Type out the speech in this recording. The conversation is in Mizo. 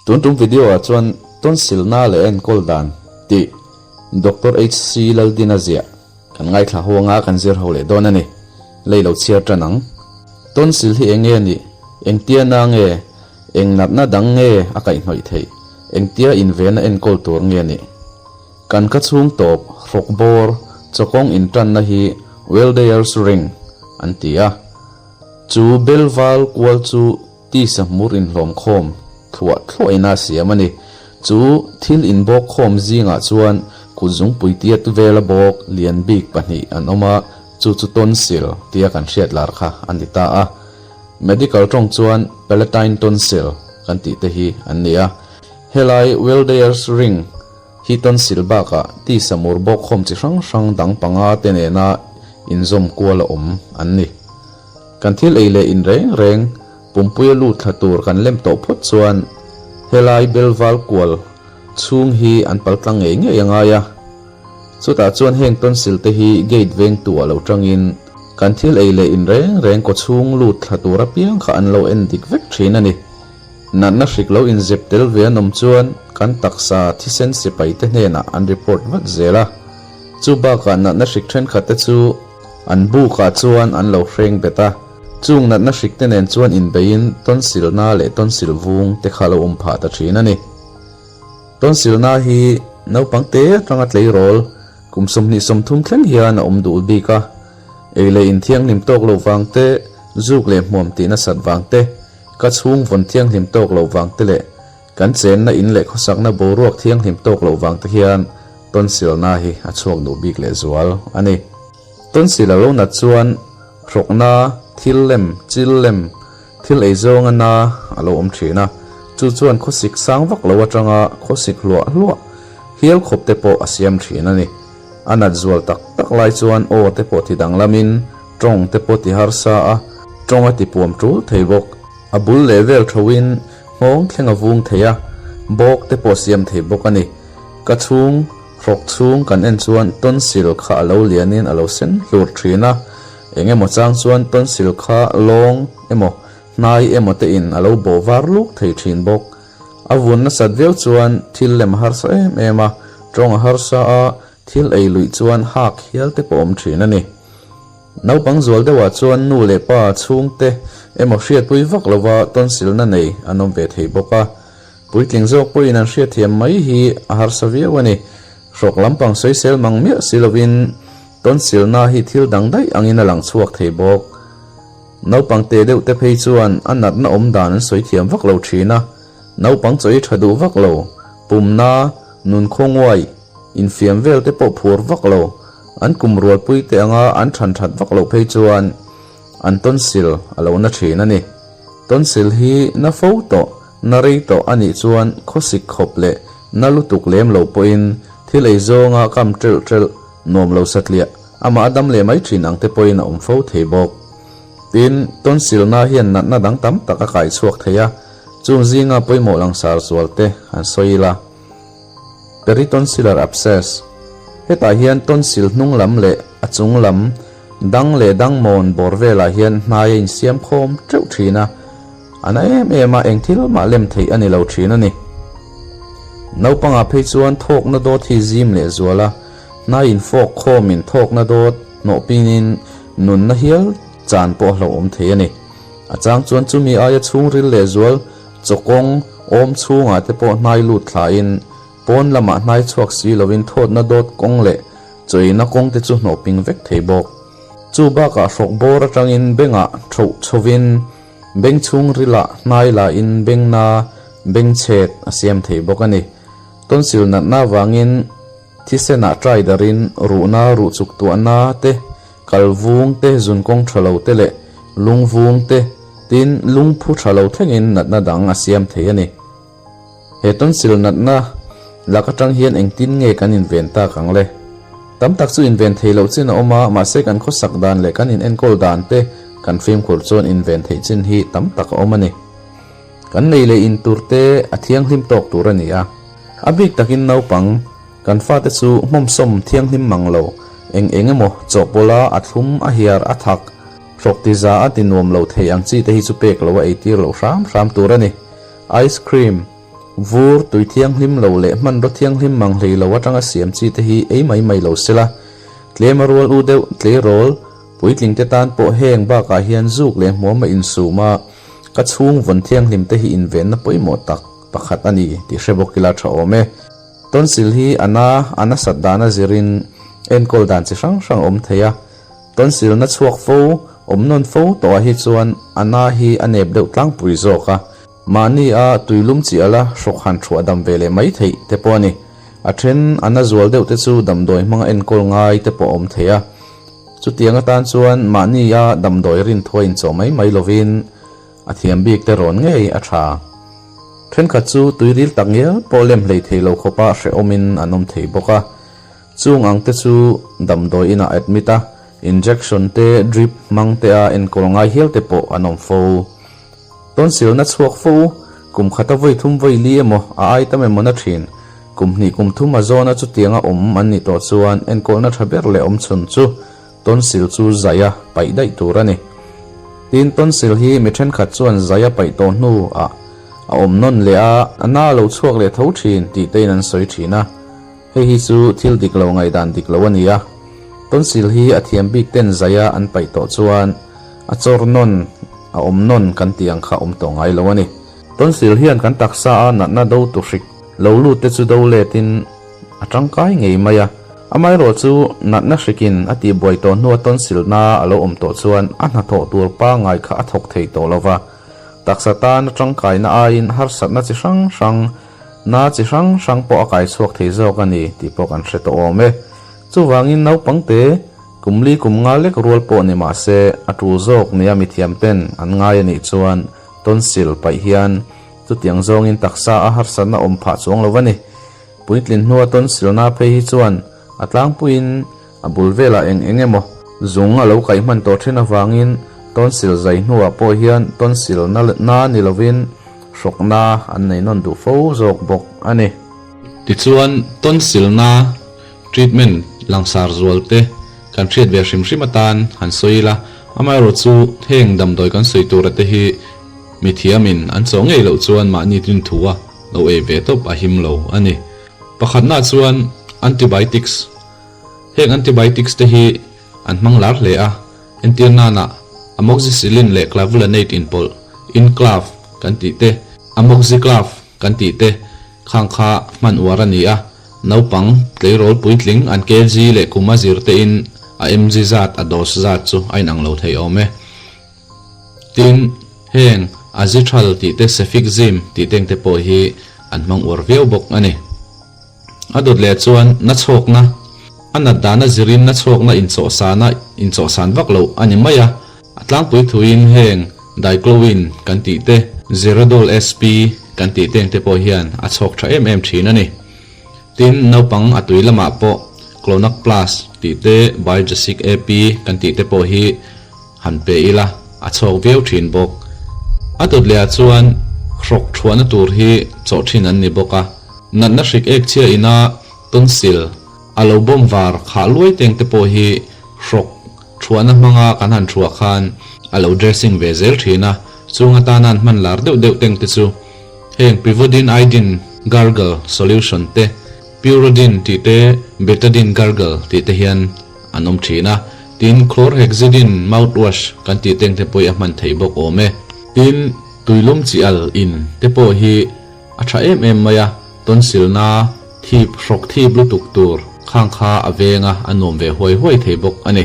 Tun tum video ah chuan tonsil na leh enkawl dan tih Doctor HC Laldina ziah kan ngaithla ho anga kan zir ho leh dawn a ni. Lei lo chhiar tan ang. Tonsil hi eng nge nih? Engtia na nge? Eng natna dang nge a kaihhnawih theih? Engtia invena enkawl tur nge nih? Kan ka chhung tawp hrawk bawr chawkawng intanna hi Weldayers Ring an ti a. Chu bel val kual chu tisa hmur inhlawm khawm thluah thluahin a siam a ni. Chu thil inbawk khawm zingah chuan kut zungpui tiat vela bawk lian bik pahnih an awm a, chu chu tonsil tia kan hriat lar kha a ni ta a. Medical tawng chuan palatine tonsil kan tih te hi an ni a. Helai Weldayers Ring hi tonsil bakah tisa mur bawk khawm chi hrang hrang dang panga te nena inzawm kual a awm an ni. Kan thil ei leh in reng reng pumpuia lut thla tur kan lem tawh phawt chuan helai belval kual chhung hi an pal tlang ngei ngei a ngai a. Chutah chuan heng tonsil te hi gate vengtu ah lo tangin kan thil ei leh in reng reng kaw chhung lut thla tur apiang kha an lo en dik vek thin a ni. Natna hrik lo inzep tel ve an awm chuan kan taksa thisen sipai te hnenah an report vat zel a. Chu bakah natna hrik thenkhat te chu an bukah chuan an lo hreng bet a. Chung natna hrik te nen chuan inbeiin tonsilna leh tonsil vung te kha lo awm phah ta thin a ni. Tonsilna hi naupang te atanga tleirawl kum 20 30 thleng hian a awm duh bik a. Ei leh inthianghlim tawk loh vang te, zuk leh hmuam tih nasat vang te, Ka chhung vawn thianghlim tawk loh vang te leh kan chenna in leh khawsakna boruak thianghlim tawk loh vang te hian tonsilna hi a chhuak duh bik leh zual a ni. Tonsil a lo nat chuan hrawkna, thil lem, chil lem, thil ei zawnga na a lo awm thin a, chu chuan khawsik sang vak lo atanga khawsik hluah hluah hial khawp te pawh a siam thin a ni. A nat zual tak tak lai chuan aw te pawh ti danglamin Tawng te pawh ti harsa a, tawng a ti puam tul thei bawk. A bul leh vel thoin nghawng thleng a vung thei a, bawk te pawh siam thei bawk a ni. Ka chhung, hrawk chhung kan en chuan tonsil kha a lo lianin a lo sen hlur thin a, eng emaw chang chuan tonsil kha lawng emaw hnai emaw te in a lo bawh var luk thei thin bawk. A vun nasat viau chuan thil lem a harsa em em a, tawng a harsa a, Thil ei luih chuan hak hial te pawh awm thin a ni. Naupang zual deuhah chuan nu leh pa chhungte emaw hriatpui vak lova tonsilna nei an awm ve thei bawk a. Puitling zawk pawhin an hriatthiam mai hi a harsa viau a ni. Hrawk lampang sawisel mang miah si lovin tonsilna hi thil dang daih angin a lang chhuak thei bawk. Naupang te deuh te phei chuan a natna awm dan an sawi thiam vak lo thin a. Naupang chawi tha duh vak lo, pumna, nun khawnguai, infiam vel te pawh phur vak lo, an kum rualpui te anga an than that vak loh phei chuan an tonsil a lo na thin a ni. Tonsil hi na fo tawh, na rei tawh a nih chuan khawsik khawp leh na lutuk lem lo pawhin thil ei zawnga kam ṭelh ṭelh nuam lo satliah amah a dam leh mai thin ang te pawhin a awm fo thei bawk. Tin, tonsilna hian natna dang tam tak a kai chhuak thei a, chung zinga pawimawh langsar zual te han sawi ila. Peritonsillar abscess, Hetah hian tonsil hnung lam leh a chung lam dang leh dang mawn bawr velah hian hnai a insiam khawm teuh thin a, a na em em a, eng thil mah lem theih a ni lo thin a ni. Naupangah phei chuan thawkna dawt hi zim leh zual a, hnai infawk khawmin thawkna dawt hnawh pinin nunna hial chan pawh a hlauhawm thei a ni. A chang chuan chumi aia chhungril leh zual chawkawng awm chhungah te pawh hnai lut thlain pawn lamah hnai chhuak si lovin thawtna dawt kawng leh chawina kawng te chu hnawh ping vek thei bawk. Chu bakah hrawk bawr atangin bengah thoh chhovin beng chhungrilah hnai lain bengna bengchhet a siam thei bawk a ni. Tonsil natna avangin Thisenah try darin ruhna ruh chuk tuahna te, kal vung te, zunkawng tha lo te leh lung vung te, tin lungphu tha lo thlengin natna dang a siam thei a ni. He tonsil natna lak atang hian engtin nge kan inven tak ang le? Tam tak chu inven thei loh chin a awm a, mahse kan khawsak dan leh kan inenkawl dan te kan fimkhur chuan inven theih chin hi tam tak a awm a ni. Kan nei leh in tur te a thianghlim tawk tur a ni a. A bik takin naupang, kan fate chu hmawmsawm thianghlim mang lo, eng eng emaw chawhpawlh a, a thlum, a hiar, a thak, hrawk ti za a ti nuam lo thei ang chi te hi chu pek lo a eitir loh hram hram tur a ni. Ice cream, Vur, tui thianghlim lo leh hmanraw thianghlim mang hlei lo atanga siam chi te hi ei mai mai lo sela. Tlem a rual u deuh, tleirawl, puitling te tan pawh heng bakah hian zuk leh hmuam a insum a, ka chhung vawn thianghlim te hi invenna pawimawh tak pakhat a ni tih hre bawk ila tha awm e. Tonsil hi a na, a nasat dan a zirin enkawl dan chi hrang hrang a awm thei a. Tonsil na chhuak fo, awm nawn fo tawhah hi chuan a na hi a nep deuh tlangpui zawk a. Mahni a tuilum chi ala hrawk han thuah dam ve leh mai theih te pawh a ni. A then a na zual deuh te chu damdawi hmanga enkawl ngai te pawh a awm thei a. Chutiang atan chuan mahni a damdawi rinthua inchawh mai mai lovin a thiam bik te rawn ngei a tha. Thenkhat chu tuiril tak ngial pawh lem hlei thei lo khawpa hrehawmin an awm thei bawk a. Chung ang te chu damdawi inah admit a, injection te drip hmang te a enkawl ngai hial te pawh an awm fo. Tonsil na chhuak fo, kum khata vawi thum vawi li emaw a ai tam emaw na thin. Kum hnih kum thum a zawna chutianga awm an nih tawh chuan enkawlna tha ber leh awm chhun chu tonsil chu zai a paih daih tur a ni. Tin, tonsil hi mi thenkhat chuan zai a paih tawh hnu ah a awm nawn leh a, a na a lo chhuak leh tho thin tih tein an sawi thin a. Hei hi chu thil dik lo ngaihdan dik lo a ni a. Tonsil hi a thiam bik ten zai a an paih tawh chuan a chawr nawn, a awm nawn kan tih ang kha awm tawh ngai lo a ni. Tonsil hian kan taksa a natna do tu hrik lo lut te chu do let in a tangkai ngei mai a. Amaherawh chu natna hrikin a tihbuai tawh hnua tonsil na a lo awm tawh chuan a hnathawh tur pangngai kha a thawk thei tawh lo va. Taksa tan a tangkaina aiin harsatna chi hrang hrang, na chi hrang hrang pawh a kai chhuak thei zawk a ni tih pawh kan hre tawh awm e. Chuvangin naupangte kum li kum nga lek rual pawh ni mah se a tul zawk nia mithiam ten an ngai a nih chuan tonsil paih hian chutiang zawngin taksa a harsatna awm phah chuang lo a ni. Puitlin hnua tonsilna phei hi chuan a tlangpuiin a bul velah eng eng emaw zung a lo kaih hman tawh thin avangin tonsil zai hnuah pawh hian tonsil na na ni lovin hrawkna an nei nawn duh fo zawk bawk a ni. Tichuan tonsil na treatment langsar zual te kan hriat ve hrim hrim atan han sawi ila, amaherawh chu heng damdawi kan sawi tura te hi mithiamin an chawh ngei loh chuan mahni tin thua lo ei ve tawp a him lo a ni. Pakhatna chuan antibiotics. Heng antibiotics te hi an hmang lar hle a, entir nana amoxicillin leh clavulanate inpawlh, Inclav kan tih te, Amoxiclav kan tih te khang kha hman uar a ni a, naupang tleirawl puitling an kg leh kum a zir te in a mg zat a dose zat chu a inang lo thei awm e. Tin, heng Azithral tih te Cefixime tih teng te pawh hi an hmang uar viau bawk a ni. A dawt leh chuan na chhawkna, a nat dana zirin na chhawkna inchawhsana inchawhsan vak loh a ni mai a, a tlangpui thuin heng Diclowin kan tih te, Zerodol SP kan tih teng te pawh hian a chhawk tha em em thin a ni. Tin, naupang a tui lamah pawh Clonac Plus tih te, Biogesic AP kan tih te pawh hi han pe ila a chhawk viau thin bawk. A dawt lehah chuan hrawk thuahna tur hi chawh thin an ni bawk a. Natna hrik ek chhia ina tonsil a lo bawm var khah luai teng te pawh hi hrawk thuahna hmanga kan han thuah khan a lo dressing ve zel thin a, chung atana an hman lar deuh deuh teng te chu heng Pivodine Iodine gargle solution te, Purodine tih te, Betadine gargle tih te hian an awm thin a, tin Chlorhexidine mouthwash kan tih teng te pawh hi a hman theih bawk awm e. Tin, tuilum chi al in te pawh hi A tha em em mai a, tonsilna thip hrawk thip lutuk tur khang kha a veng a, a nuam ve huai huai thei bawk a ni.